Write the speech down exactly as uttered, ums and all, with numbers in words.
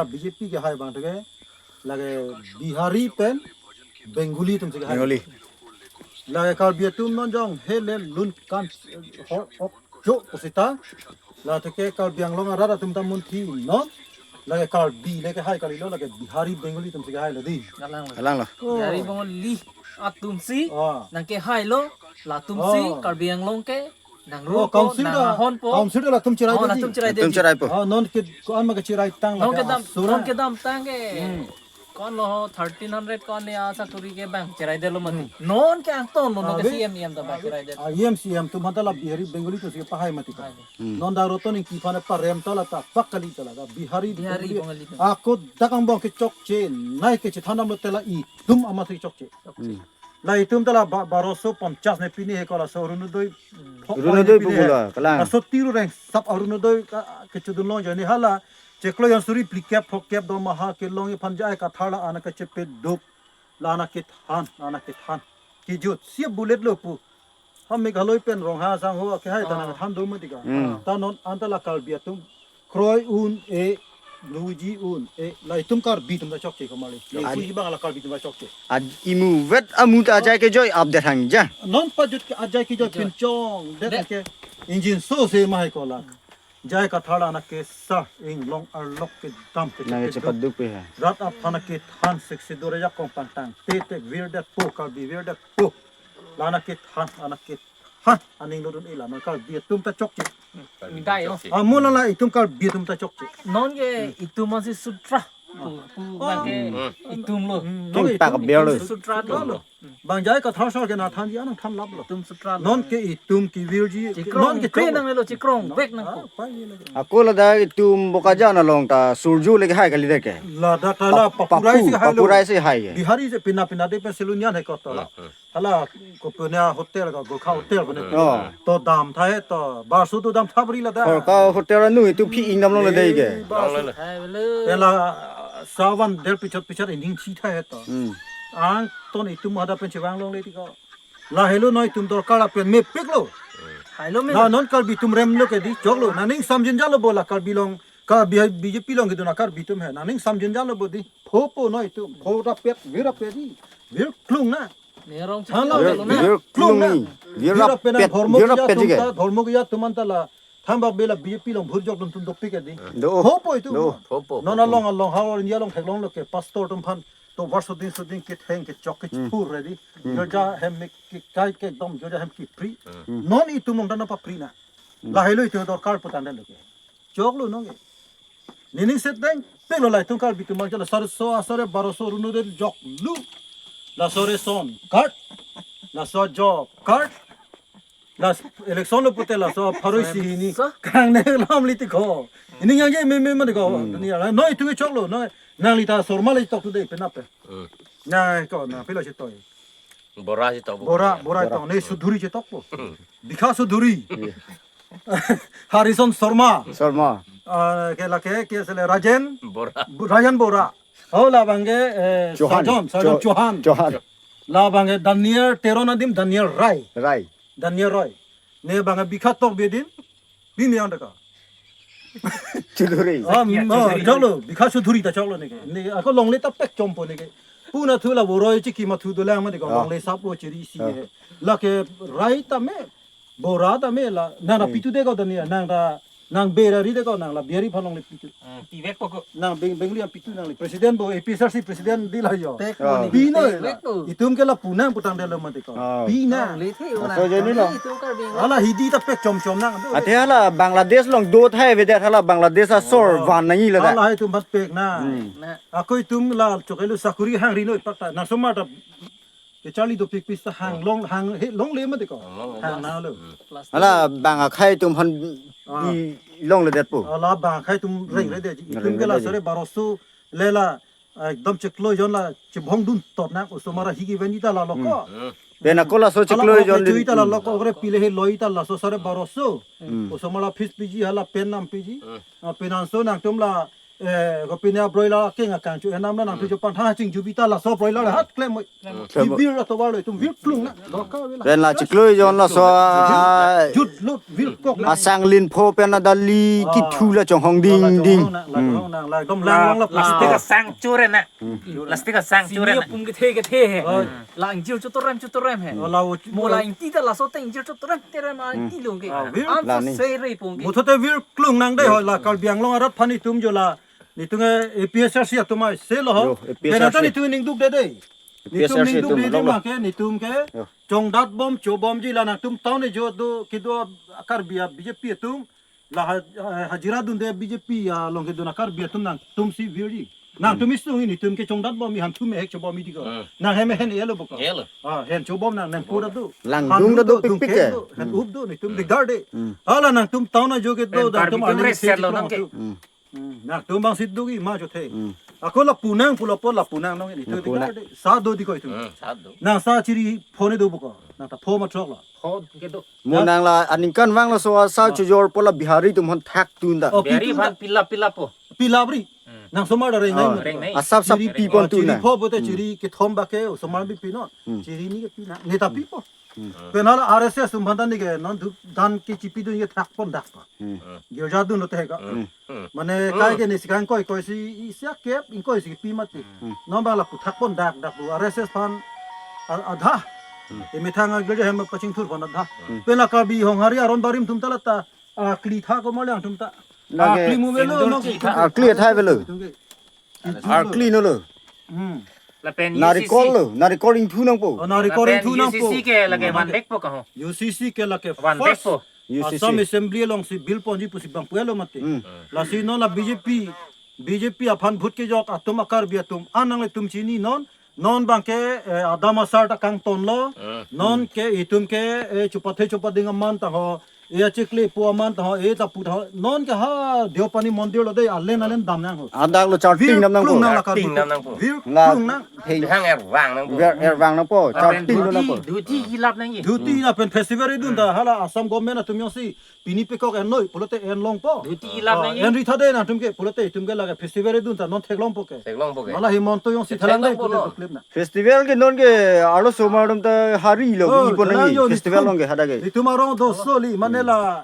B J P kehai abang ke lake Bihari pen Bengali atum si kehai. Bengali. Lake Karbi atum non jong hele lun kan hok hok jo pusita. La athe ke Karbi Anglong arat atum ta munthi non. Lake Karbi le kehai kalilo, lake Bihari Bengali atum si kehai lo di. Kalang lo. Kalang lo. Oh. Bihari Bengali atum si Oh. nangkehai lo, latum si Oh. Karbi Anglong ke nang Oh, ruko, council nang ta, ahon po. Council ta latum chirai Oh, dei. latum chirai Latum dei. chirai po. Oh, non ke ko-an ma kechirai tang Non lake kedam, asura. non kedam tang ke. Hmm. Ko-an lo thirteen hundred ko-an ya sakuri ke bang chirai detlo mati. Hmm. Non ke angton lo, non Ah, ke be- C M, E M ta bang chirai det. Ah, E M, C M atum aphan ta la Bihari Bengali atum si pahai mati ka. Hai. Hmm. Non da roton ingki aphan parem ta la ta pak kali ta la ta Bihari Bihari Bengali. Bengali atum. Ako dak angbong kechokche, nai kechethan damlo te la itum amat si chokche. Hmm. La itum ta la ba-, baroso ponchas ne pini he ko laso Orunodoi Hmm. phok Orunodoi ne pini he. Pugula, kalang. Laso tiru reng sap Orunodoi ka, kechudun long jani hala. Chiklo jon suri phlikep phokep dormaha kelong iphan J I Kathar la ana kachepe duk. La ana kethan, la ana kethan. Kijut, sia bullet lo pu. Ha Meghalaya pen Ronghang asangho kehai ta Ah. nangthan do mati ka. Hmm. Ta non anta la Karbi atum kroi un-e, luji un-e, la itum Karbi atum ta chokche ko mali. Chokche. Itum abang la Karbi atum ta chokche. Ad imu vet amu ta ajai kejoi ap det hang ja. Non pajut ke ajai kejoi Kejoi. pinchong det Det. ke engine so se mahai ko la. J I Kathar la ana kesa inglong arlok kedam ke Nang ke chepat duk pe ha. Rat aphan kethan sik si dore jak kong pangtang. Te te vir det po Karbi vir det po. La ana kethan, ana kethan. Aning lo dun ila non Karbi atum ta chokche. Midai, oh. Amu la la itum Karbi atum ta chokche. Non ke itum masih sutra. Pu, pu Oh. bang ke Hmm. itum lo. Hmm, Tum non tak itum, biar itum lo. Sutra Sutra lo. lo. Bang J I Kathar sar ke nangthan ji anang than lap lo. Itum sutra lo. Non ke itum kevirji. Chikrong, non ke kre chok. nang lo chikrong, Non, bek nang ah, ko. pa ye lagi. Ako ladak itum Bokajan along ta surju le kehai kali det ke. Ladak ta la Pa-, papurai si papu, hai lo. papurai si hai ye. Bihari si pina pina de pe selunyan hai ko to la. Hmm, hmm. Hala ko punya hotel ko Gorkha hotel ko ne. Oh. To dam tha he to barsu to dam tha bri ladak. Gorkha hotel nu itum phi ingdam long le dei ke. Eh, barsu. Long le le. Hai belo. Ela sawan del pichot pichot ining si tha he to. Hmm. Angton itum ada pen chevang longle ti ko. Lahelo noi itum dorkar la pen mepik lo. Hai lo me. Na non Karbi atum rem lo ke di chok lo. Na ning samjin jalo bo la Karbi along Karbi B J P along kedun a Karbi atum he. Na ning samjin jalo bo di. Pho po noi itum. Pho rapet, vir rapet di. Vir klung na. Nerong Halo. Chiklo Vir, lo na. vir klung ni. Vir Vir rapet na pet, dhormo vir keja pet atum ke. ta, dhormo keja atum anta la. Thang bak bela B J P along bhur jok dun tum dopik ke di. Do. Pho po itum. Do. Pho po, Non pho po. along along ha India along theklong lo ke pastor atum aphan. To var suding suding ketheng kechok Hmm. kechepur ready. Hmm. Joja hem me kekai ke dom joja hem kepri. Hmm. Non itum along ta nangpapri na. Hmm. Lahelo itum dorkar pu tangdet lo ke. Chok lo nong ke. Nening setdeng pek lo la itum Karbi atum abang ke la sar so asare baro so runu de jok lu. Laso ration card. Laso job card. Las election lo pute laso pharo isi hini. Sa? Kang ne lam li ti ko. Ini yang ke me me mati ko. Hmm. Ni la noi itum ke chok lo noi. Nangli ta Sharma le tok tu de penap pe. Hmm. Na ko na pilo si toi. Bora si tok. Bora, Bora. Bora tok. Ne Sudhuri si tok po. Hmm. Bikha Sudhuri. Iya. Harrison Sharma. Sharma. Ah, ke lake, ke sele Rajen. Bora. Bu-, Rajen Bora. Oh, labang ke, eh, Chauhan. Sarjon, Sarjon Chau-, Chauhan. Chauhan. Labang ke Daniel Teron adim, Daniel Rai. Rai. Daniel Roy. Ne bang ke bikha tok bedin. Bini yang deka. Chudhuri. Ah, Chaudhuri. Chok lo, bikha Chaudhuri ta chok lo ne ke. Ne, ako longle ta pek chompo ne ke. Puna thu la boroi chiki ma thu dolang ma de ko Ah. longle sap lo chiri si Ah. he. Lake Rai ta me. Bora ta me la, nang la Hmm. pitu de ko Daniel, nang ta, nang Bihari de ko, nang la Bihari aphan longle pitu. Hmm, pivek po ko. Nang Beng-, Bengali pitu nang le. President bo, A P H L C president di la yo. Pek Ah. ko ni, Bina pek la. ko. Itum ke la punang putang de lo mati ko. Ah. Bina. Longle the Ah, orang. so jadi lo. Itum Karbi Anglong. Ala hidi ta pek chom chom nang. Ate hala Bangladesh along do thai ve det hala Bangladesh asor Oh. van nangji la da. Ala itum bat pek na. Hmm. Na. Ako itum la chokelo sakuri hang rino ipak ta. Na somar ta Ke charli dopik pista hang long, hang he longle mati ko. Hang long Hang long. na lo. Hmm. Plastic. Hala bang akhai atum aphan Ah. di longle det po. Ala bang akhai atum reng Hmm. re de ji. Reng Itum ke re la de ji. sore baroso le la, ah, ekdom chiklo jon la chibhong dun tot na osomar ahik event ita la lo ko. Hmm. Pen ako laso Ala chiklo ore jon pe chui ta la lo ko, ore pile he loi ta laso sore baroso. Hmm. Osomar la fees piji hala pen nam piji. Hmm. Ah, pen anso nangtum la Eh, kopine abroiler akeng akang chu enam na nang tu jo pangthang chingjubi ta laso broiler hat klem moi. Klem moi. Vir atovar lo itum vir klung na. Doka vela. Pen la chiklo jon laso, ah, jut lut vir kok na. Asang lin pho pen adali kithu la chonghong ding ding. La chonghong nang, la chonghong nang, la dom lang lang la. Plastic asang chure na. Plastic asang chure na. Sini pum kethe kethe he. La ingjir chotorem chotorem he. Oh, la wo- Mo la ingti ta laso ta ingjir chotorem terem a ingti long ke. Ah, vir. Am la so ni. Sei rei pung ke. Muthote vir klung nang dei ho la Karbi Anglong arat aphan itum jo la. Nitum ke A P H L C atum ai se lo ho. Yo, A P H L C. Benata nitum ning duk de dei. Nitum A P H L C ning duk atum de lo dei lo. Mang ke nitum ke. Yo. Chongdat bom chobomji la nangtum town ejo do kedo Karbi a B J P atum. La ha-, ha-, hajira dunde B J P along kedo na Karbi atum nangtum si virji. Nangtum isung ini tum ke chongdat bom i han thum hek chobom i diko. Hmm. Nang hem hen elo boko. Elo. Ah, hen chobom nang nang pura do. Langdung han do do dung pikpik ke. Ken do, hen up do nitum dikdar de. Hmm. Hala nangtum town ajo kedo. Pen nangtum Karbi tum ale res se set lo long nang ke. Tu. Hmm. Hmm, nangtum bang sit do ki ma jo the. Hmm. Ako lapu nang pulo po lapu nang nong ini tu. Lapu nang. Dikdar de. Sa do diko itum. Hmm, sa do. Nang sa chiri phone do boko. Nang ta pho ma throk lo. Pho kedo. Mo nang la aningkan vang laso asa chojor po la Bihari atum hon thak tun da. Oh, Bihari pitun da. Phan pila pila po. Pila bri. Hmm. Nang somar da reng nai. Oh, mo. Reng nai. Asap sap chiri pi pon oh, tun chiri na. Pho bote chiri kethom ba ke, osomar bi pi non. Hmm. Chiri ni ke pi na. Neta pi po. Hmm. Pen hala R S S atum aphan ta ni ke non tu dan ke chipi dun ke thak pon dak pa. Hmm. Girja dun lo te ka. Hmm. Hmm. Mane kai ke ni sikang koi koi si isi akep ingkoi si pi mati. Hmm. Non ba lapu thak pon dak dak pu R S S aphan a-, adha. Hmm. Emethang agirja hem pachingthur aphan adha. Hmm. Pen la Karbi Honghari aron barim atum ta la ta, ah, kli tha ko mole atum ta. Lake ah, kli mu velo sindur no kli tha. Ah, kli tha velo. Tum ke. Ah, kli no lo. Hmm. Lapen Narikol U C C. Lo, narikol ingthu nangpo. Oh, narikol ingthu nangpo. Lapen U C C ke lake van vek po kaho. U C C ke lake van vek first po. U C C. Assam Assembly along si bill ponji pusi bang puelo mati. Hmm. Lasi non la B J P, B J P aphan vote kejok atum a Karbi atum. Anang le tum chini non, non bang ke, eh, adam asar ta kangton lo. Hmm. Non ke itum ke, eh, chupathe chupading aman ta ho. E achikle po aman ta ho, e ta pu ta ho, non ke ha Deopani mondir lo dei, alen alen dam nang ho. Adak lo charting dam nang po. Vir klung nang la Karbi. Charting dam nang po. Vir la klung nang. Theng. Bihang ervang nang po. Ver ervang nang po. Lapen charting lo nang po. Duti, duti kilap nang ye. Duti na pen festival idun ta hala Assam government atum yong si pini pekok en noi, pulote en long po. Duti kilap nang ye. En ri tha dei nangtum ke, pulote itum ke lake festival idun ta non theklong po ke. Theklong po ke. Mala Himanta yong si theklong thelang dei po pulote no. Klip na. Festival ke non ke arloso mar dum ta hari lo. Oh, i pon nang yo, festival nong ke hadak ke. Itum arong doso li mane la